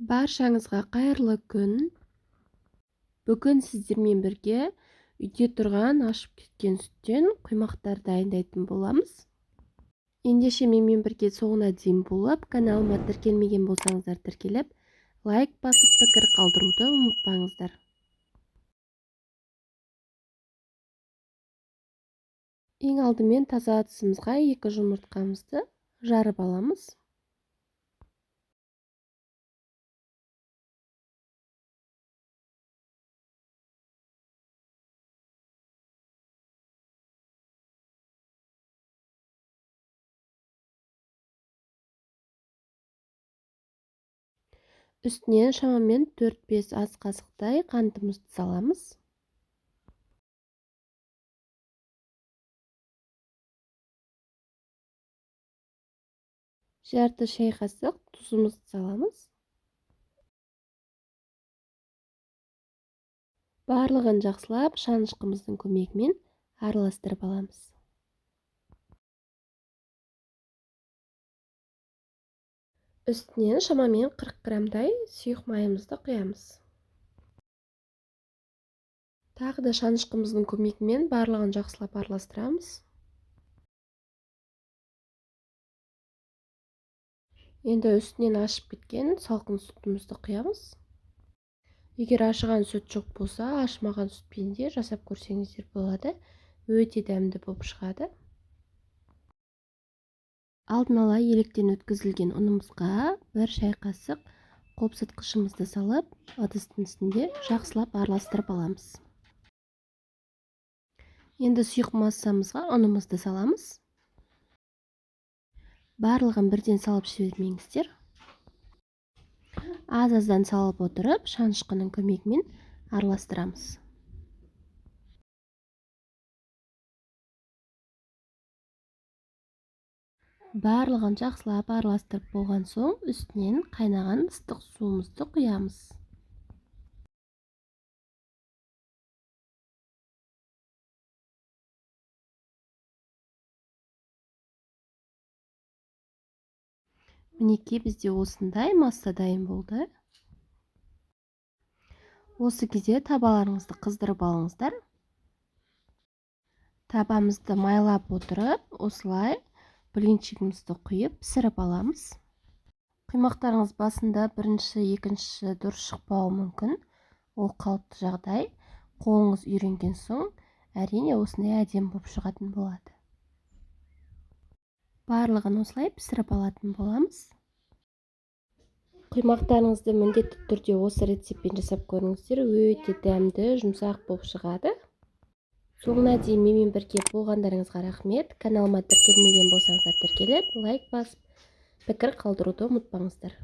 Баршаңызға қайырлы күн. Бүгін сіздермен бірге үйде тұрған ашып кеткен сүттен құймақтар дайындайтын боламыз. Ендеше менімен бірге соңына дейін болып, каналыма тіркелмеген болсаңыздар тіркеліп, лайк басып пікір қалдыруды ұмытпаңыздар. Ең алдымен таза ыдысымызға 2 жұмыртқамызды жарып аламыз. Үстінен шамамен 4-5 ас қасықтай қантымызды саламыз. Жарты шай қасық тұзымызды саламыз. Барлығын жақсылап шанышқымыздың көмегімен араластырып аламыз. Үстінен шамамен 40 граммдай сұйық майымызды құямыз. Тағы да шанышқымыздың көмегімен барлығын жақсылап араластырамыз. Енді үстінен ашып кеткен салқын сүтімізді құямыз. Егер ашыған сүт жоқ болса, ашымаған сүтпен де жасап көрсеңіздер болады. Өте дәмді болып шығады. Алдын ала електен өткізілген ұнымызға 1 шай қасық қопсытқышымызды салып, ыдыстың үстінде жақсылап араластырып аламыз. Енді сұйық массамызға ұнымызды саламыз. Барлығын бірден салып жібермеңіздер. Аз-аздан салып отырып, шанышқының көмегімен араластырамыз. Барлығын жақсылап араластырып болған соң, үстінен қайнаған ыстық суымызды құямыз. Мінекей бізде осындай масса дайын болды. Осы кезде табаларыңызды қыздырып алыңыздар. Табамызды майлап отырып, осылай блинчигімізді құйып пісіріп аламыз. Құймақтарыңыз басында бірінші, екінші дұрыс шықпауы мүмкін. Ол қалыпты жағдай. Қолыңыз үйренген соң, әрине осындай әдемі болып шығатын болады. Барлығын осылай пісіріп алатын боламыз. Құймақтарыңызды міндетті түрде осы рецептпен жасап көріңіздер. Өте дәмді, жұмсақ болып шығады. Соңына дейін менімен бірге болғандарыңызға рахмет. Каналыма тіркелмеген болсаңыздар тіркеліп, лайк басып, пікір қалдыруды ұмытпаңыздар.